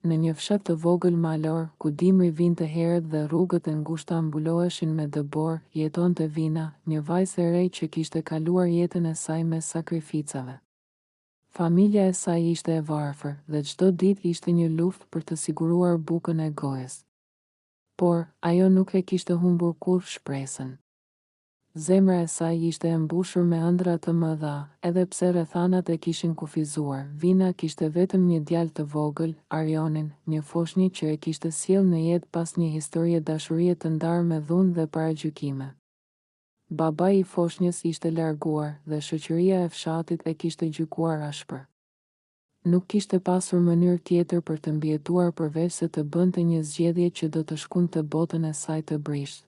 Në një fshat të vogël malor, ku dimri vinte herët dhe rrugët e ngushta mbuloheshin me dëborë, jetonte Vina, një vajzë e re që kishte kaluar jetën e saj mes sakrificave. Familja e saj ishte e varfër, dhe çdo ditë ishte një luftë për të siguruar bukën e gojës. Por, ajo nuk e kishte humbur kurrë shpresën. Zemra e saj ishte e mbushur me ëndrra të mëdha, edhe pse rrethanat e kishin kufizuar. Vina kishte vetëm një djalë të vogël, Arionin, një foshnjë që e kishte sjellë në jetë pas një historie dashurie të ndarë me dhunë dhe paragjykime. Babai i foshnjës ishte larguar, dhe shoqëria e fshatit e kishte gjykuar ashpër. Nuk kishte pasur mënyrë tjetër për të mbijetuar përveçse të bënte një zgjedhje që do të shkundte botën e saj të brishtë.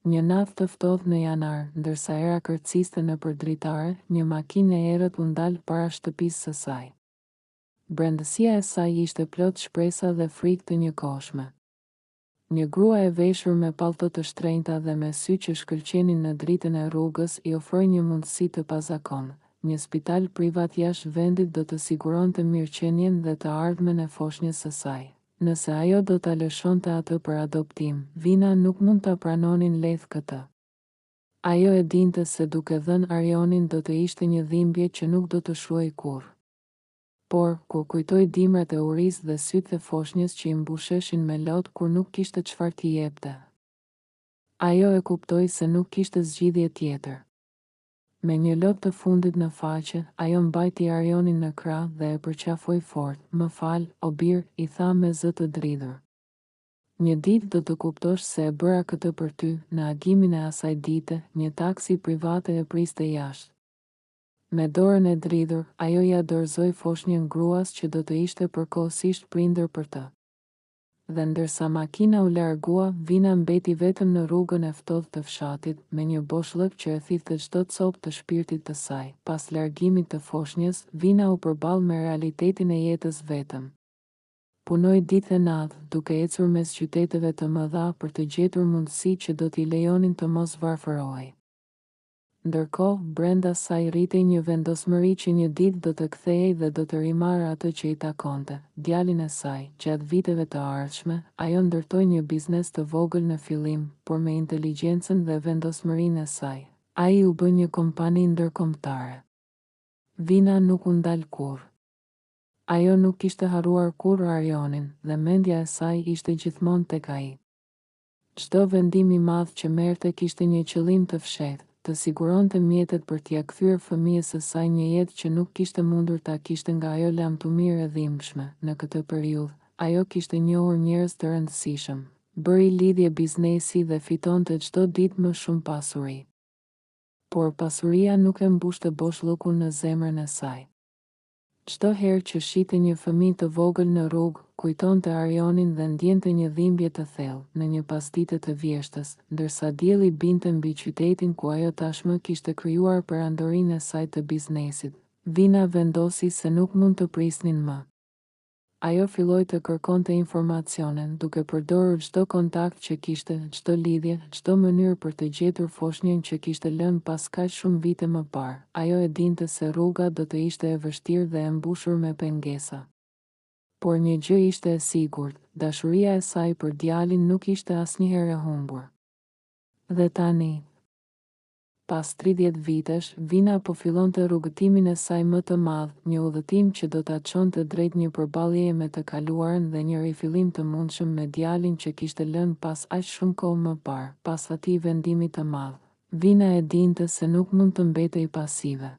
Një natë të ftohtë në janar, ndërsa era kërciste nëpër dritare, një makinë e errët u ndal para shtëpisë së saj. Brendësia e saj ishte plot shpresa dhe frikë të njëkohshme. Një grua e veshur me pallto të shtrenjta dhe me sy që shkëlqenin në dritën e rrugës i ofroi një mundësi të pazakontë, një spital privat jashtë vendit do të siguronte mirëqenien dhe të ardhmen e foshnjës së saj. Nëse ajo do ta lëshonte atë për adoptim, Vina nuk mund ta pranonin lehtë këtë. Ajo e dinte se duke dhënë Arionin do të ishte një dhimbje që nuk do të shuhej kurrë. Por, kur kujtoi dimrat e urisë dhe sytë e foshnjës që i mbusheshin me lot kur nuk kishte çfarë t'i jepte, ajo e kuptoi se nuk kishte zgjidhje tjetër. Me një lot të fundit në faqe, ajo mbajti Arionin në krah dhe e përqafoi fort. Më fal, o bir, i tha me zë të dridhur. Një ditë do të kuptosh se e bëra këtë për ty, në agimin e asaj dite, një taksi private e priste jashtë. Me dorën e dridhur, ajo ia dorëzoi foshnjën gruas që do të ishte përkohësisht prindër për të. Dhe ndërsa makina u largua, Vina mbeti vetëm në rrugën e ftohtë të fshatit, me një boshllëk që e thithte çdo copë të shpirtit të saj. Pas largimit të foshnjës, Vina u përball me realitetin e jetës vetëm. Punoi ditë e natë, duke ecur mes qyteteve të mëdha për të gjetur mundësi që do t'i lejonin të mos varfërohej. Ndërkohë, brenda saj rritej një vendosmëri që një ditë do të kthehej dhe do të rimarrë atë që i takonte, djalin e saj. Gjatë viteve të ardhshme, ajo ndërtoi një biznes të vogël në fillim, por me inteligjencën dhe vendosmërinë e saj, ai u bë një kompani ndërkombëtare. Vina nuk u ndal kurrë. Ajo nuk kishte harruar kurrë Arionin, dhe mendja e saj ishte gjithmonë tek ai. Çdo vendim i madh që merrte kishte një qëllim të fshehtë, të siguronte mjetet për t'ia kthyer fëmijës së saj një jetë që nuk kishte mundur ta kishte nga ajo lamtumirë e dhimbshme. Në këtë periudhë, ajo kishte njohur njerëz të rëndësishëm, bëri lidhje biznesi dhe fitonte çdo ditë më shumë pasuri. Por pasuria nuk e mbushte boshllëkun në zemrën e saj. Çdo herë që shihte një fëmijë të vogël në rrugë, kujtonte Arionin dhe ndjente një dhimbje të thellë, në një pasdite të vjeshtës, ndërsa dielli binte mbi qytetin ku ajo tashmë kishte krijuar perandorinë e saj të biznesit, Vina vendosi se nuk mund të prisnin më. Ajo filloi të kërkonte informacione, duke përdorur çdo kontakt që kishte, çdo lidhje, çdo mënyrë për të gjetur foshnjën që kishte lënë pas kaq shumë vite më parë. Ajo e dinte se rruga do të ishte e vështirë dhe e mbushur me pengesa. Por një gjë ishte e sigurt, dashuria e saj për djalin nuk ishte asnjëherë e humbur. Dhe tani, Pas 30 vitesh, Vina po fillonte rrugëtimin e saj më të madh, një udhëtim që do ta çonte drejt një përballjeje me të kaluarën dhe një rifillim të mundshëm me djalin që kishte lënë pas aq shumë kohë më parë, pas atij vendimi të madh. Vina e dinte se nuk mund të mbetej pasive.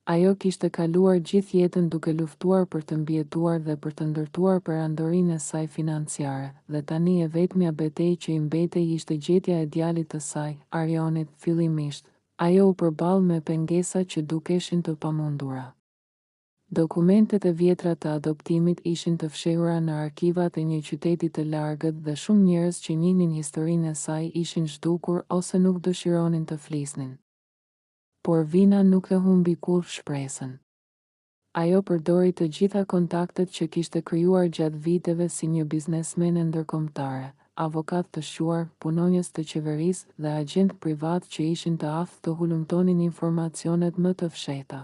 Ajo kishte kaluar gjithë jetën duke luftuar për të mbijetuar dhe për të ndërtuar perandorinë e saj financiare, dhe tani e vetmja betejë që i mbetej ishte gjetja e djalit të saj, Arionit, fillimisht, ajo u përball me pengesa që dukeshin të pamundura. Dokumentet e vjetra të adoptimit ishin të fshehura në arkivat e një qyteti të largët dhe shumë njerëz që njihnin historinë e saj ishin zhdukur ose nuk dëshironin të flisnin. Por Vina nuk e humbi kurrë shpresën. Ajo përdori të gjitha kontaktet që kishte krijuar gjatë viteve si një biznesmene ndërkombëtare, avokatë të shquar, punonjës të qeverisë dhe agjentë privatë që ishin të aftë të hulumtonin informacionet më të fshehta.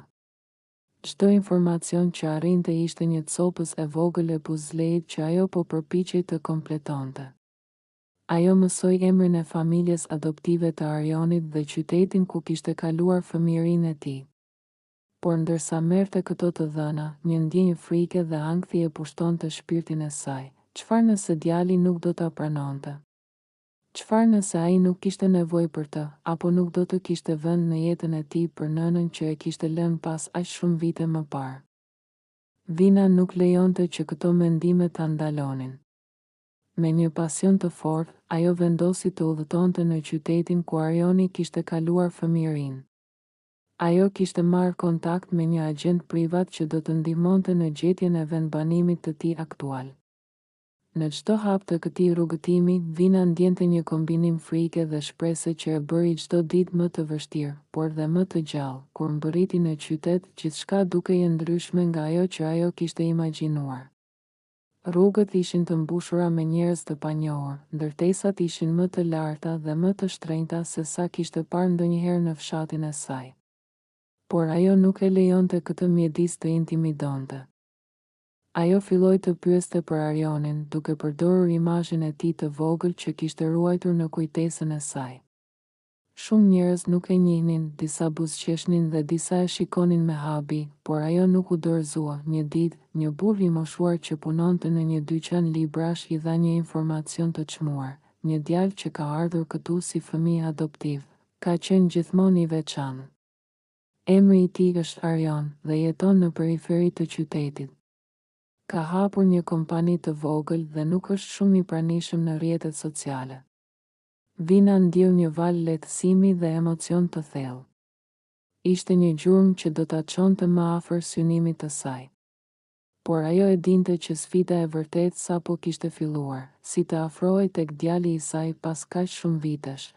Çdo informacion që arrinte ishte një copëz e vogël e puzleit që ajo po përpiqej të kompletonte. Ajo mësoi emrin e familjes adoptive të Arionit dhe qytetin ku kishte kaluar fëmijërinë e tij. Por ndërsa merrte këto të dhëna, një ndjenjë frike dhe ankthi e pushtonte shpirtin e saj. Çfarë nëse djali nuk do ta pranonte? Çfarë nëse ai nuk kishte nevojë për të, apo nuk do të kishte vend në jetën e tij për nënën që e kishte lënë pas aq shumë vite më parë? Vina nuk lejonte që këto mendime ta ndalonin. Me një pasion të fortë, ajo vendosi të udhëtonte në qytetin ku Arioni kishte kaluar fëmijërinë. Ajo kishte marrë kontakt me një agjent privat që do të ndihmonte në gjetjen e vendbanimit të tij aktual. Në çdo hap të këtij rrugëtimi, Vina ndjente një kombinim frike dhe shprese që e bëri çdo ditë më të vështirë, por dhe më të gjallë. Kur mbërriti në qytet, gjithçka dukej e ndryshme nga ajo që ajo kishte imagjinuar. Rrugët ishin të mbushura me njerëz të panjohur, ndërtesat ishin më të larta dhe më të shtrenjta se sa kishte parë ndonjëherë në fshatin e saj. Por ajo nuk e lejonte këtë mjedis të intimidonte. Ajo filloi të pyeste për Arionin, duke përdorur imazhin e tij të vogël që kishte ruajtur në kujtesën e saj. Shumë njerëz nuk e njihnin, disa buzëqeshnin dhe disa e shikonin me habi, por ajo nuk u dorëzua. Një ditë, një burrë i moshuar që punonte në një dyqan librash i dha një informacion të çmuar, një djalë që ka ardhur këtu si fëmijë adoptiv, ka qenë gjithmonë i veçantë. Emri i tij është Arion dhe jeton në periferi të qytetit. Ka hapur një kompani të vogël dhe nuk është shumë i pranishëm në rrjetet sociale. Vina ndjeu një valë lehtësimi dhe emocion të thellë. Ishte një gjurmë që do ta çonte më afër synimit të saj. Por ajo e dinte që sfida e vërtetë sapo kishte filluar, si të afrohej tek djali i saj pas kaq shumë vitesh,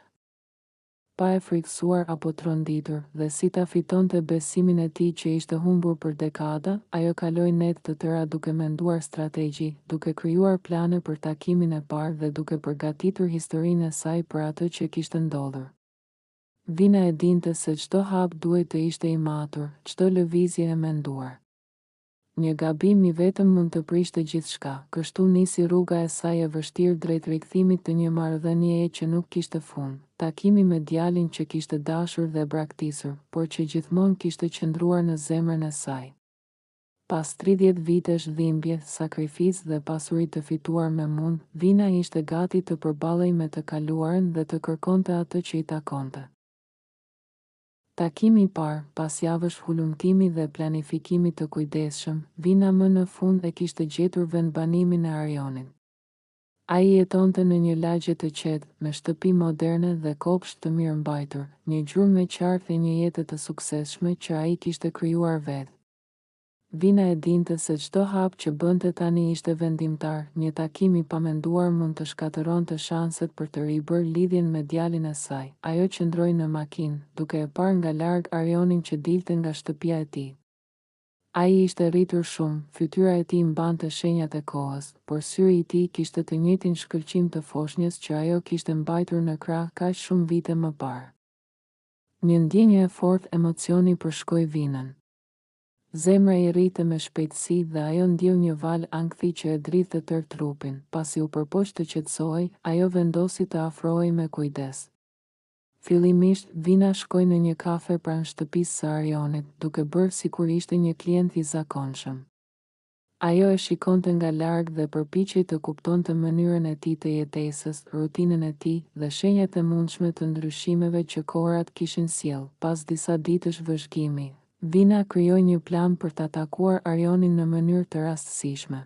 pa e frikësuar apo tronditur, dhe si ta fitonte besimin e tij që ishte humbur për dekada, ajo kaloi netë të tëra duke menduar strategji, duke krijuar plane për takimin e parë dhe duke përgatitur historinë e saj për atë që kishte ndodhur. Vina e dinte se çdo hap duhej të ishte i matur, çdo lëvizje e menduar. Një gabim i vetëm mund të prishte gjithçka, kështu nisi rruga e saj e vështirë drejt rikthimit të një marrëdhënieje që nuk kishte fund, takimi me djalin që kishte dashur dhe braktisur, por që gjithmonë kishte qëndruar në zemrën e saj. Pas 30 vitesh dhimbje, sakrificë dhe pasuri të fituar me mund, Vina ishte gati të përballej me të kaluarën dhe të kërkonte atë që i takonte. Takimi i parë, pas javësh hulumtimi dhe planifikimi të kujdesshëm, Vina më në fund e kishte gjetur vendbanimin e Arionit. Ai jetonte në një lagje të qetë, me shtëpi moderne dhe kopsht të mirëmbajtur, një gjurmë e qartë e një jete të suksesshme që ai kishte krijuar vetë. Vina e dinte se çdo hap që bënte tani ishte vendimtar, një takim i pamenduar mund të shkatërronte shanset për të ribërë lidhjen me djalin e saj. Ajo qëndroi në makinë, duke e parë nga larg Arionin që dilte nga shtëpia e tij. Ai ishte rritur shumë, fytyra e tij mbante shenjat e kohës, por syri i tij kishte të njëjtin shkëlqim të foshnjës që ajo kishte mbajtur në krah kaq shumë vite më parë. Një ndjenjë e fortë emocioni përshkoi Vinën. Zemra i rrihte me shpejtësi dhe ajo ndjeu një valë ankthi që e dridhte tërë trupin. Pasi u përpoq të qetësohej, ajo vendosi të afrohej me kujdes. Fillimisht, Vina shkoi në një kafe pranë shtëpisë së Arionit, duke bërë sikur ishte një klient i zakonshëm. Ajo e shikonte nga larg dhe përpiqej të kuptonte mënyrën e tij të jetesës, rutinën e tij, dhe shenjat e mundshme të ndryshimeve që kohërat kishin sjellë. Pas disa ditësh vëzhgimi, Vina krijoi një plan për ta takuar Arionin në mënyrë të rastësishme.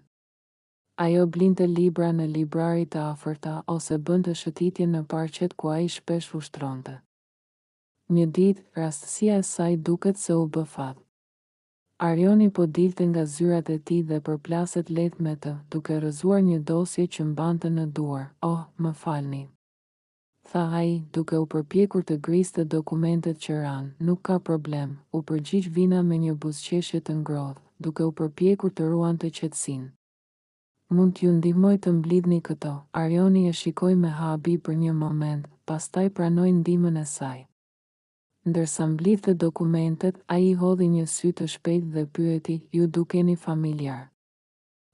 Ajo blinte libra në librari të afërta ose bënte shëtitje në parqet ku ai shpesh ushtronte. Një ditë, rastësia e saj duket se u bë fat. Arioni po dilte nga zyrat e tij dhe përplaset lehtë me të, duke rrëzuar një dosje që mbante në duar. Oh, më falni. Tha ai, duke u përpjekur të griste dokumentet që ranë. Nuk ka problem, u përgjigj Vina me një buzëqeshje të ngrohtë, duke u përpjekur të ruante qetësinë. Mund t'ju ndihmoj të mblidhni këto. Arioni e shikoi me habi për një moment, pastaj pranoi ndihmën e saj. Ndërsa mblidhte dokumentet, ai i hodhi një sy të shpejtë dhe pyeti, Ju dukeni familjar.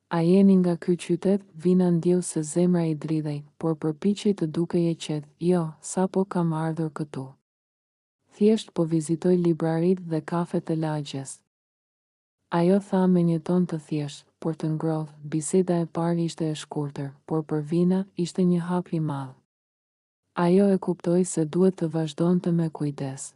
A jeni nga ky qytet? Vina ndjeu se zemra i dridhej, por përpiqej të dukej e qetë, Jo, sapo kam ardhur këtu. Thjesht po vizitoj libraritë dhe kafet e lagjes. Ajo tha me një ton të thjeshtë, por të ngrohtë, biseda e parë ishte e shkurtër, por për Vina, ishte një hap i madh. Ajo e kuptoi se duhet të vazhdonte me kujdes.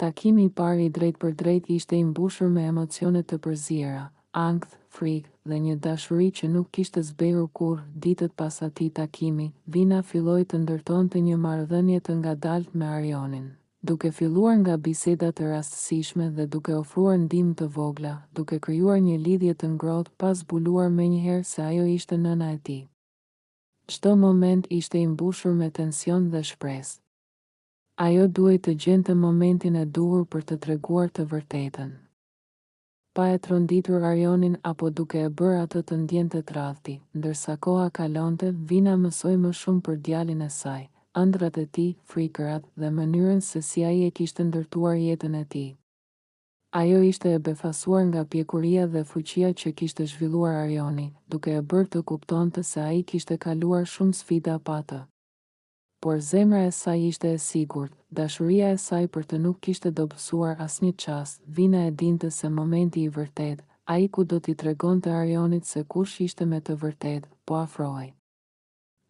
Takimi i parë i drejtpërdrejtë ishte i mbushur me emocione të përziera, ankth, frikë, dhe një dashuri që nuk kishte zbehur kurrë. Ditët pas atij takimi, Vina filloi të ndërtonte një marrëdhënie të ngadaltë me Arionin. Duke filluar nga biseda të rastësishme dhe duke ofruar ndihmë të vogla, duke krijuar një lidhje të ngrohtë pa zbuluar menjëherë se ajo ishte nëna e tij. Çdo moment ishte i mbushur me tension dhe shpresë. Ajo duhej të gjente momentin e duhur për të treguar të vërtetën. Pa e tronditur Arionin apo duke e bërë atë të ndjente tradhti, ndërsa koha kalonte, Vina mësoi më shumë për djalin e saj, ëndrrat e tij, frikërat, dhe mënyrën se si ai e kishte ndërtuar jetën e tij. Ajo ishte e befasuar nga pjekuria dhe fuqia që kishte zhvilluar Arioni, duke e bërë të kuptonte se ai kishte kaluar shumë sfida pa të. Por zemra e saj ishte e sigurt, dashuria e saj për të nuk kishte dobësuar asnjë çast, Vina e dinte se momenti i vërtetë, ai ku do t'i tregonte Arionit se kush ishte me të vërtetë, po afrohej.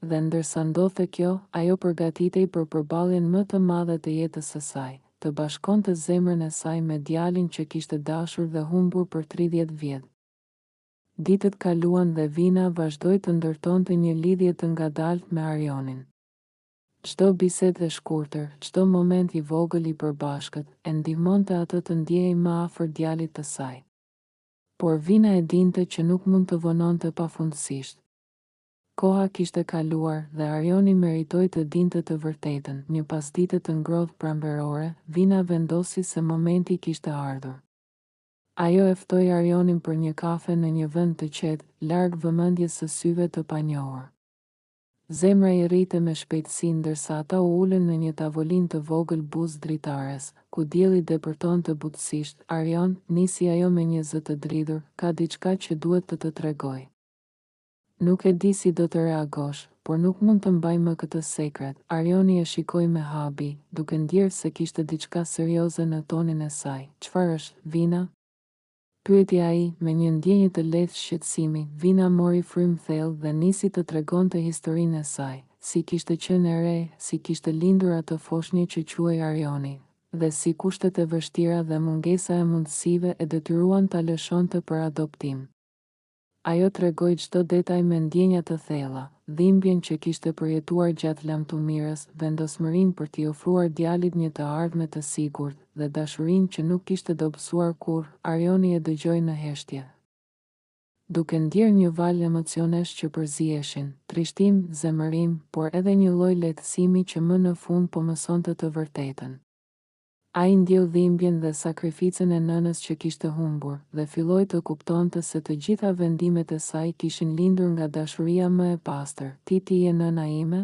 Dhe ndërsa ndodhte kjo, ajo përgatitej për përballjen më të madhe të jetës së saj, të bashkonte zemrën e saj me djalin që kishte dashur dhe humbur për 30 vjet. Ditët kaluan dhe Vina vazhdoi të ndërtonte një lidhje të ngadaltë me Arionin. Çdo bisedë e shkurtër, çdo moment i vogël i përbashkët, e ndihmonte atë të ndjehej më afër djalit të saj. Por Vina e dinte që nuk mund të vononte pafundësisht. Koha kishte kaluar dhe Arioni meritoi të dinte të vërtetën. Një pasdite të ngrohtë pranverore, Vina vendosi se momenti kishte ardhur. Ajo e ftoi Arionin për një kafe në një vend të qetë, larg vëmendjes së syve të panjohur. Zemra i rrihte me shpejtësi ndërsa ata u ulën në një tavolinë të vogël buzë dritares, ku dielli depërtonte butësisht. Arion, nisi ajo me një zë të dridhur, ka diçka që duhet të të tregoj. Nuk e di si do të reagosh, por nuk mund të mbaj më këtë sekret, Arioni e shikoi me habi, duke ndjerë se kishte diçka serioze në tonin e saj. Çfarë është, Vina? Pyeti ai, me një ndjenjë të lehtë shqetësimi. Vina mori frymë thellë dhe nisi të tregonte historinë e saj, si kishte qenë e re, si kishte lindur atë foshnjë që quhej Arioni, dhe si kushtet e vështira dhe mungesa e mundësive e detyruan ta lëshonte për adoptim. Ajo tregoi çdo detaj me ndjenja të thella, dhimbjen që kishte përjetuar gjatë lamtumirës, vendosmërinë për t'i ofruar djalit një të ardhme të sigurt, dhe dashurinë që nuk kishte dobësuar kurrë, Arioni e dëgjoi në heshtje. Duke ndjerë një valë emocionesh që përziheshin, trishtim, zemërim, por edhe një lloj lehtësimi që më në fund po mësonte të vërtetën. Ai ndjeu dhimbjen dhe sakrificën e nënës që kishte humbur, dhe filloi të kuptonte se të gjitha vendimet e saj kishin lindur nga dashuria më e pastër. Ti ti je nëna ime?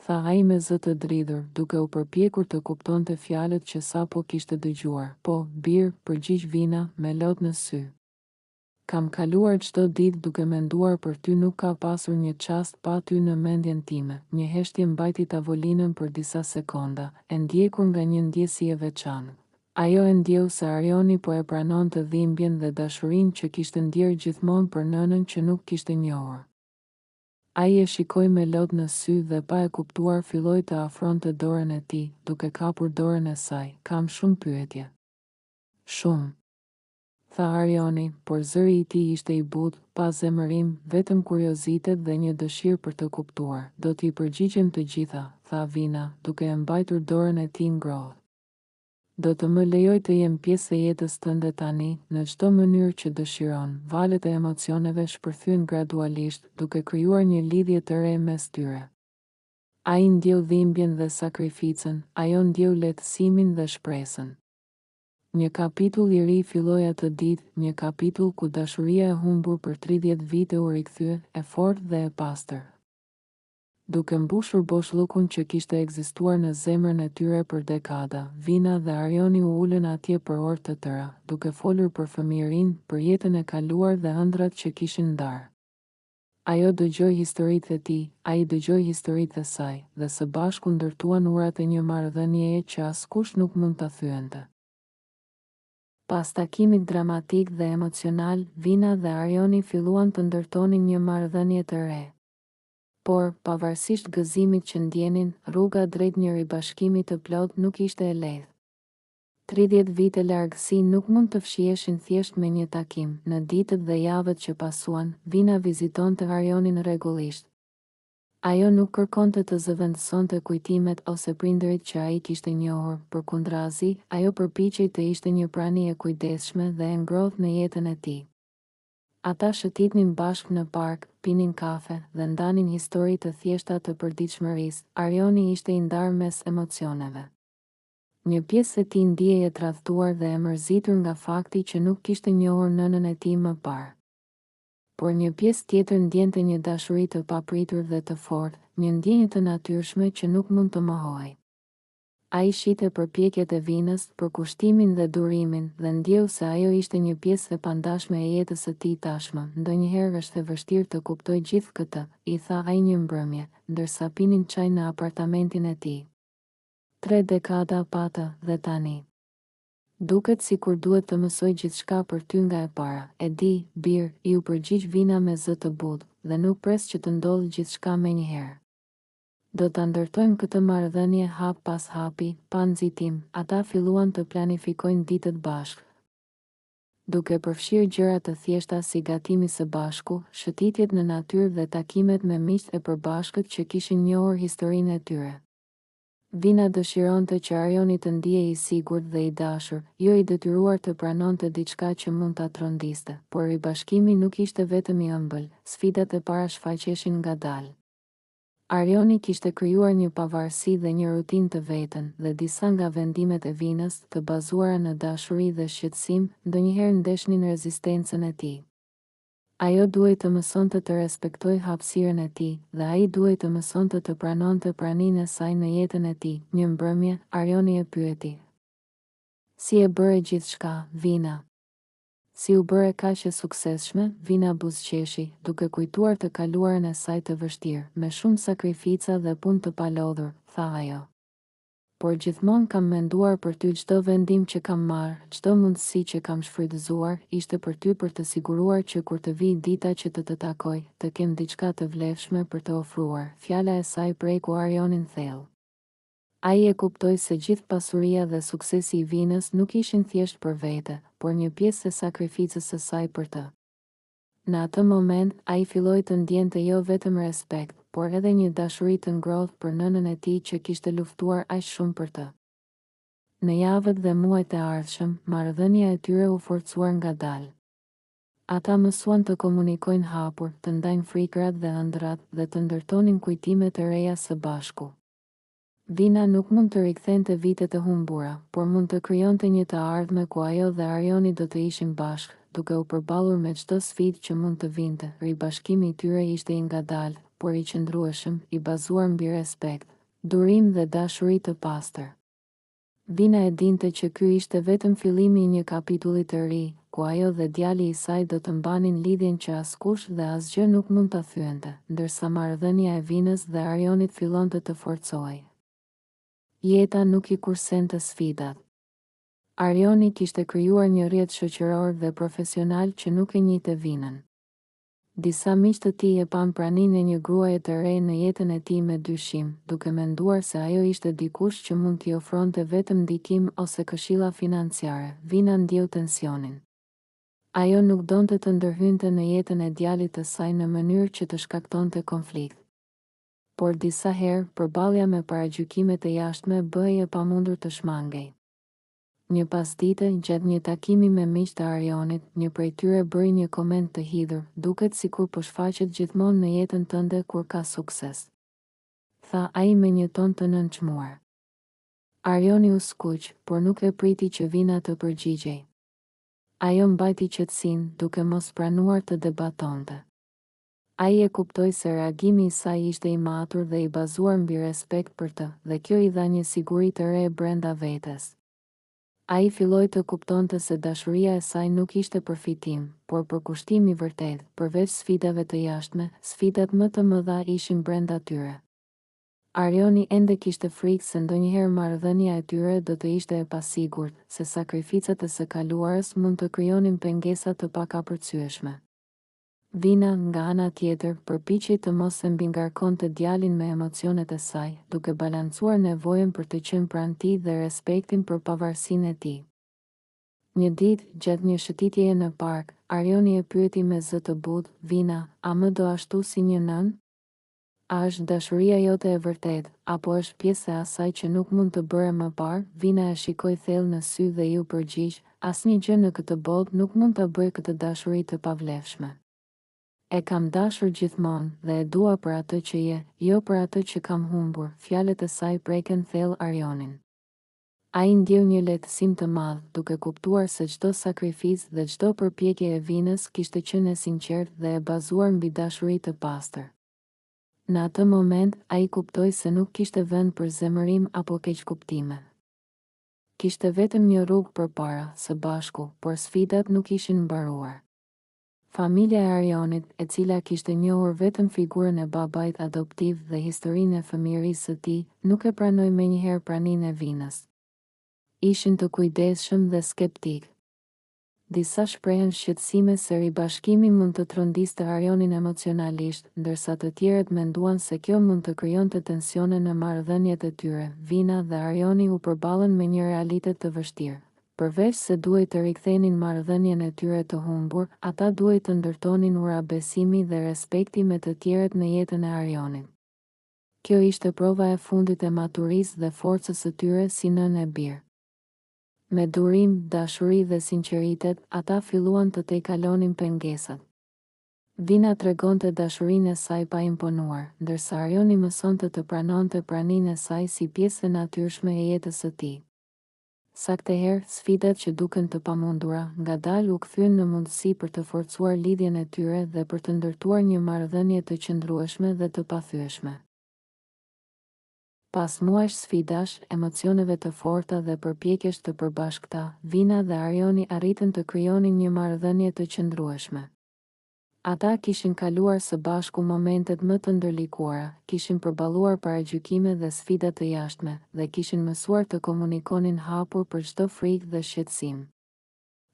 Tha ai me zë të dridhur, duke u përpjekur të kuptonte fjalët që sapo kishte dëgjuar. Po, bir, përgjigj Vina, me lot në sy. Kam kaluar çdo ditë duke menduar për ty nuk ka pasur një çast pa ty në mendjen time. Një heshtje mbajti tavolinën për disa sekonda, e ndjekur nga një ndjesi e veçantë. Ajo e ndjeu se Arioni po e pranonte dhimbjen dhe dashurinë që kishte ndjerë gjithmonë për nënën që nuk kishte njohur. Ai e shikoi me lot në sy dhe pa e kuptuar filloi të afronte dorën e tij, duke kapur dorën e saj. Kam shumë pyetje. Shumë. Tha Arioni, por zëri i tij ishte i butë, pa zemërim, vetëm kuriozitet dhe një dëshirë për të kuptuar. Do t'i përgjigjem të gjitha, tha Vina, duke e mbajtur dorën e tij ngrohtë. Do të më lejoj të jem pjesë e jetës tënde tani, në çdo mënyrë që dëshiron. Valët e emocioneve shpërthyen gradualisht, duke krijuar një lidhje të re mes tyre. Ai ndjeu dhimbjen dhe sakrificën, ajo ndjeu lehtësimin dhe shpresën. Një kapitull i ri filloi atë ditë, një kapitull ku dashuria e humbur për 30 vite u rikthye, e fortë dhe e pastër. Duke mbushur boshllëkun që kishte ekzistuar në zemrën e tyre për dekada, Vina dhe Arjoni u ulën atje për orë të tëra, duke folur për fëmijërinë, për jetën e kaluar dhe ëndrrat që kishin ndarë. Ajo dëgjoi historitë e tij, ai dëgjoi historitë e saj, dhe së bashku ndërtuan urat e një marrëdhënieje që askush nuk mund ta thyente. Pas takimit dramatik dhe emocional, Vina dhe Arjoni filluan të ndërtonin një marrëdhënie të re. Por, pavarësisht gëzimit që ndjenin, rruga drejt një ribashkimi të plotë nuk ishte e lehtë. 30 vite largësi nuk mund të fshiheshin thjesht me një takim. Në ditët dhe javët që pasuan, Vina vizitonte Arjonin rregullisht. Ajo nuk kërkonte të zëvendësonte kujtimet ose prindërit që ai kishte njohur, përkundrazi, ajo përpiqej të ishte një prani e kujdesshme dhe e ngrohtë në jetën e tij. Ata shëtitnin bashkë në park, pinin kafe, dhe ndanin histori të thjeshta të përditshmërisë. Arjoni ishte i ndarë mes emocioneve. Një pjesë e tij ndihej e tradhtuar dhe e mërzitur nga fakti që nuk kishte njohur nënën e tij më parë. Por një pjesë tjetër ndjente një dashuri të papritur dhe të fortë, një ndjenjë të natyrshme që nuk mund të mohohej. Ai shihte përpjekjet e Vinës, përkushtimin dhe durimin, dhe ndjeu se ajo ishte një pjesë e pandashme e jetës së tij tashmë. Ndonjëherë është e vështirë të kuptoj gjithë këtë, i tha ai një mbrëmje, ndërsa pinin çaj në apartamentin e tij. Tre dekada pa të, dhe tani. Duket sikur duhet të mësoj gjithçka për ty nga e para. E di, bir, iu përgjigj Vina me zë të butë, dhe nuk pres që të ndodhë gjithçka menjëherë. Do ta ndërtojmë këtë marrëdhënie hap pas hapi, pa nxitim, ata filluan të planifikojnë ditët bashkë. Duke përfshirë gjëra të thjeshta si gatimi së bashku, shëtitjet në natyrë dhe takimet me miqtë e përbashkët që kishin njohur historinë e tyre. Vina dëshironte që Arjoni të ndihej i sigurt dhe i dashur, jo i detyruar të pranonte diçka që mund ta trondiste. Por ribashkimi nuk ishte vetëm i ëmbël, sfidat e para shfaqeshin ngadalë. Arjoni kishte krijuar një pavarësi dhe një rutinë të vetën, dhe disa nga vendimet e Vinës, të bazuara në dashuri dhe shqetësim, ndonjëherë ndeshnin rezistencën e tij. Ajo duhej të mësonte të respektojë hapësirën e tij, dhe ai duhej të mësonte të pranonte praninë e saj në jetën e tij. Një mbrëmje, Arjoni e pyeti. Si e bëre gjithçka, Vina? Si u bëre kaq e suksesshme, Vina buzëqeshi, duke kujtuar të kaluarën e saj të vështirë, me shumë sakrifica dhe punë të palodhur, tha ajo. Por gjithmonë kam menduar për ty çdo vendim që kam marrë, çdo mundësi që kam shfrytëzuar, ishte për ty për të siguruar që kur të vijë dita që të të takoj, të kem diçka të vlefshme për të ofruar, fjala e saj preku Arjonin thellë. Ai e kuptoi se gjithë pasuria dhe suksesi i Vinës nuk ishin thjesht për vete, por një pjesë e sakrificës së saj për të. Në atë moment, ai filloi të ndjente jo vetëm respekt, por edhe një dashuri të ngrohtë për nënën e tij që kishte luftuar aq shumë për të. Në javët dhe muajt e ardhshëm, marrëdhënia e tyre u forcuar ngadalë. Ata mësuan të komunikojnë hapur, të ndajnë frikërat dhe ëndrrat, dhe të ndërtonin kujtime të reja së bashku. Vina nuk mund të rikthente vitet e humbura, por mund të krijonte një të ardhme ku ajo dhe Arjoni do të ishin bashkë, duke u përballur me çdo sfidë që mund të vinte. Ribashkimi i tyre ishte i ngadaltë, por i qëndrueshëm, i bazuar mbi respekt, durim dhe dashuri të pastër. Vina e dinte që ky ishte vetëm fillimi i një kapitulli të ri, ku ajo dhe djali i saj do të mbanin lidhjen që askush dhe asgjë nuk mund ta thyente, ndërsa marrëdhënia e Vinës dhe Arjonit fillonte të forcohej. Jeta nuk i kursente sfidat. Arjoni kishte krijuar një rrjet shoqëror dhe profesional që nuk e njihte Vinën. Disa miq të tij e panë praninë e një gruaje të re në jetën e tij me dyshim, duke menduar se ajo ishte dikush që mund t'i ofronte vetëm ndikim ose këshilla financiare. Vina ndjeu tensionin. Ajo nuk donte të ndërhynte në jetën e djalit të saj në mënyrë që të shkaktonte konflikt. Por disa herë, përballja me paragjykimet e jashtme bëhej e pamundur të shmangej. Një pasdite, gjatë një takimi me miq të Arjonit, një prej tyre bëri një koment të hidhur, Duket sikur po shfaqet gjithmonë në jetën tënde kur ka sukses. Tha ai me një ton të nënçmuar. Arjoni u skuq, por nuk e priti që Vina të përgjigjej. Ajo mbajti qetësinë, duke mos pranuar të debatonte. Ai e kuptoi se reagimi i saj ishte i matur dhe i bazuar mbi respekt për të, dhe kjo i dha një siguri të re brenda vetes. Ai filloi të kuptonte se dashuria e saj nuk ishte përfitim, por përkushtim i vërtetë, përveç sfidave të jashtme, sfidat më të mëdha ishin brenda tyre. Arjoni ende kishte frikë se ndonjëherë marrëdhënia e tyre do të ishte e pasigurt, se sakrificat e së kaluarës mund të krijonin pengesa të pakapërcyeshme. Vina, nga ana tjetër, përpiqej të mos e mbingarkonte djalin me emocionet e saj, duke balancuar nevojën për të qenë pranë tij dhe respektin për pavarësinë e tij. Një ditë, gjatë një shëtitjeje në park, Arjoni e pyeti me zë të butë, Vina, a më do ashtu si një nënë? A është dashuria jote e vërtetë, apo është pjesë e asaj që nuk mund të bëre më parë? Vina e shikoi thellë në sy dhe iu përgjigj, Asnjë gjë në këtë botë nuk mund ta bëjë këtë dashuri të pavlefshme. E kam dashur gjithmonë dhe e dua për atë që je, jo për atë që kam humbur, fjalët e saj prekën thellë Arjonin. Ai ndjeu një lehtësim të madh, duke kuptuar se çdo sakrificë dhe çdo përpjekje e Vinës kishte qenë e sinqertë dhe e bazuar mbi dashuri të pastër. Në atë moment, ai kuptoi se nuk kishte vend për zemërim apo keqkuptime. Kishte vetëm një rrugë përpara, së bashku, por sfidat nuk ishin mbaruar. Familja e Arjonit, e cila kishte njohur vetëm figurën e babait adoptiv dhe historinë e fëmijërisë së tij, nuk e pranoi menjëherë praninë e Vinës. Ishin të kujdesshëm dhe skeptikë. Disa shprehën shqetësime se ribashkimi mund të trondiste Arjonin emocionalisht, ndërsa të tjerët menduan se kjo mund të krijonte tensione në marrëdhëniet e tyre. Vina dhe Arjoni u përballën me një realitet të vështirë. Përveç se duhej të rikthenin marrëdhënien e tyre të humbur, ata duhej të ndërtonin ura besimi dhe respekti me të tjerët në jetën e Arjonit. Kjo ishte prova e fundit e maturisë dhe forcës së tyre si nënë e bir. Me durim, dashuri dhe sinqeritet, ata filluan të tejkalonin pengesat. Vina tregonte dashurinë e saj pa imponuar, ndërsa Arjoni mësonte të pranonte praninë e saj si pjesë e natyrshme e jetës së tij. Sakteherë, sfidat që duken të pamundura, ngadalë u kthyen në mundësi për të forcuar lidhjen e tyre dhe për të ndërtuar një marrëdhënie të qëndrueshme dhe të pathyeshme. Pas muajsh sfidash, emocioneve të forta dhe përpjekjesh të përbashkëta, Vina dhe Arjoni arritën të krijonin një marrëdhënie të qëndrueshme. Ata kishin kaluar së bashku momentet më të ndërlikuara, kishin përballuar paragjykime dhe sfida të jashtme, dhe kishin mësuar të komunikonin hapur për çdo frikë dhe shqetësim.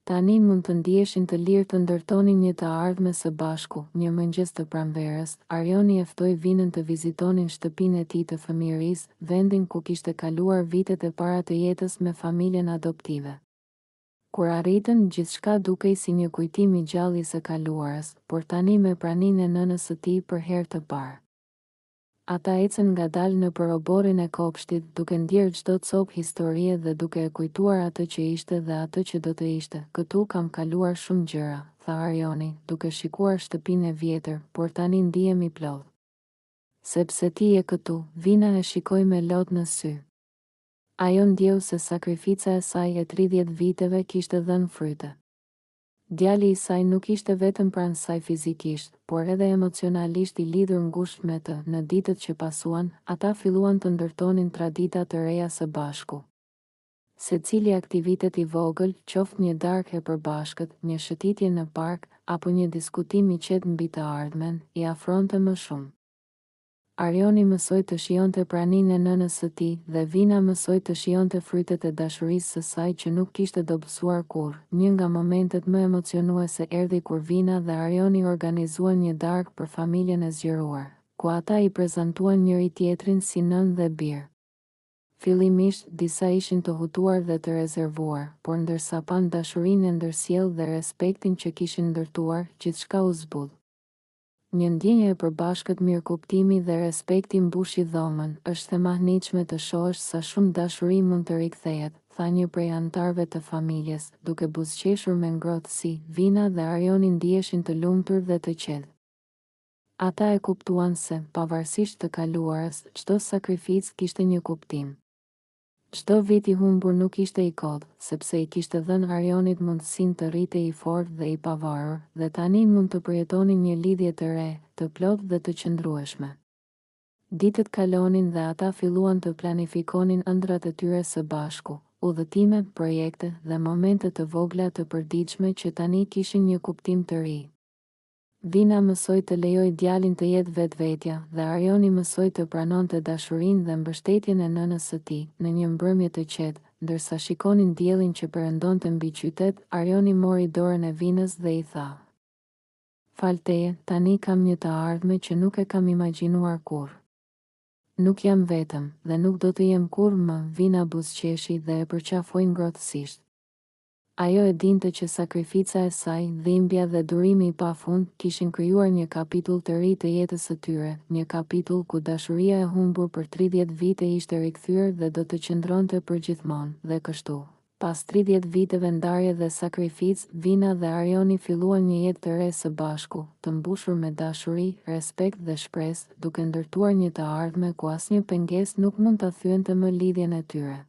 Tani mund të ndiheshin të lirë të ndërtonin një të ardhme së bashku. Një mëngjes të pranverës, Arjoni e ftoi Vinën të vizitonin shtëpinë e tij të fëmijërisë, vendin ku kishte kaluar vitet e para të jetës me familjen adoptive. Kur arritën, gjithçka dukej si një kujtim i gjallë i së kaluarës, por tani me praninë e nënës së tij për herë të parë. Ata ecën ngadalë nëpër oborrin e kopshtit, duke ndjerë çdo copë historie dhe duke e kujtuar atë që ishte dhe atë që do të ishte. Këtu kam kaluar shumë gjëra, tha Arjoni, duke shikuar shtëpinë e vjetër, por tani ndihem i plotë. Sepse ti je këtu, Vina e shikoi me lot në sy. Ajo ndjeu se sakrifica e saj e 30 viteve kishte dhënë fryte. Djali i saj nuk ishte vetëm pranë saj fizikisht, por edhe emocionalisht i lidhur ngushtë me të. Në ditët që pasuan, ata filluan të ndërtonin tradita të reja së bashku. Secili aktivitet i vogël, qoftë një darkë e përbashkët, një shëtitje në park, apo një diskutim i qetë mbi të ardhmen, i afronte më shumë. Arjoni mësoi të shijonte praninë e nënës së tij dhe Vina mësoi të shijonte frytet e dashurisë së saj që nuk kishte dobësuar kurrë. Një nga momentet më emocionuese erdhi kur Vina dhe Arjoni organizuan një darkë për familjen e zgjeruar, ku ata i prezantuan njëri-tjetrin si nënë dhe bir. Fillimisht, disa ishin të hutuar dhe të rezervuar, por ndërsa panë dashurinë e ndërsjellë dhe respektin që kishin ndërtuar, gjithçka u zbut. Një ndjenjë e përbashkët mirëkuptimi dhe respekti mbushi dhomën, është e mahnitshme të shohësh sa shumë dashuri mund të rikthehet, tha një prej anëtarëve të familjes, duke buzëqeshur me ngrohtësi, Vina dhe Arjoni ndiheshin të lumtur dhe të qetë. Ata e kuptuan se, pavarësisht të kaluarës, çdo sakrificë kishte një kuptim. Çdo vit i humbur nuk ishte i kotë, sepse i kishte dhënë Arjonit mundësinë të rritej i fortë dhe i pavarur, dhe tani mund të përjetonin një lidhje të re, të plotë dhe të qëndrueshme. Ditët kalonin dhe ata filluan të planifikonin ëndrrat e tyre së bashku, udhëtime, projekte dhe momente të vogla të përditshme që tani kishin një kuptim të ri. Vina mësoi të lejojë djalin të jetë vetvetja dhe Arjoni mësoi të pranonte dashurinë dhe mbështetjen e nënës së tij. Në një mbrëmje të qetë, ndërsa shikonin diellin që perëndonte mbi qytet, Arjoni mori dorën e Vinës dhe i tha. Falë teje, tani kam një të ardhme që nuk e kam imagjinuar kurrë. Nuk jam vetëm, dhe nuk do të jem kurrë më, Vina buzëqeshi dhe e përqafoi ngrohtësisht. Ajo e dinte që sakrifica e saj, dhimbja dhe durimi i pafund, kishin krijuar një kapitull të ri të jetës së tyre, një kapitull ku dashuria e humbur për 30 vite ishte rikthyer dhe do të qëndronte përgjithmonë, dhe kështu. Pas 30 viteve ndarje dhe sakrificë, Vina dhe Arjoni filluan një jetë të re së bashku, të mbushur me dashuri, respekt dhe shpresë, duke ndërtuar një të ardhme ku asnjë pengesë nuk mund ta thyente më lidhjen e tyre.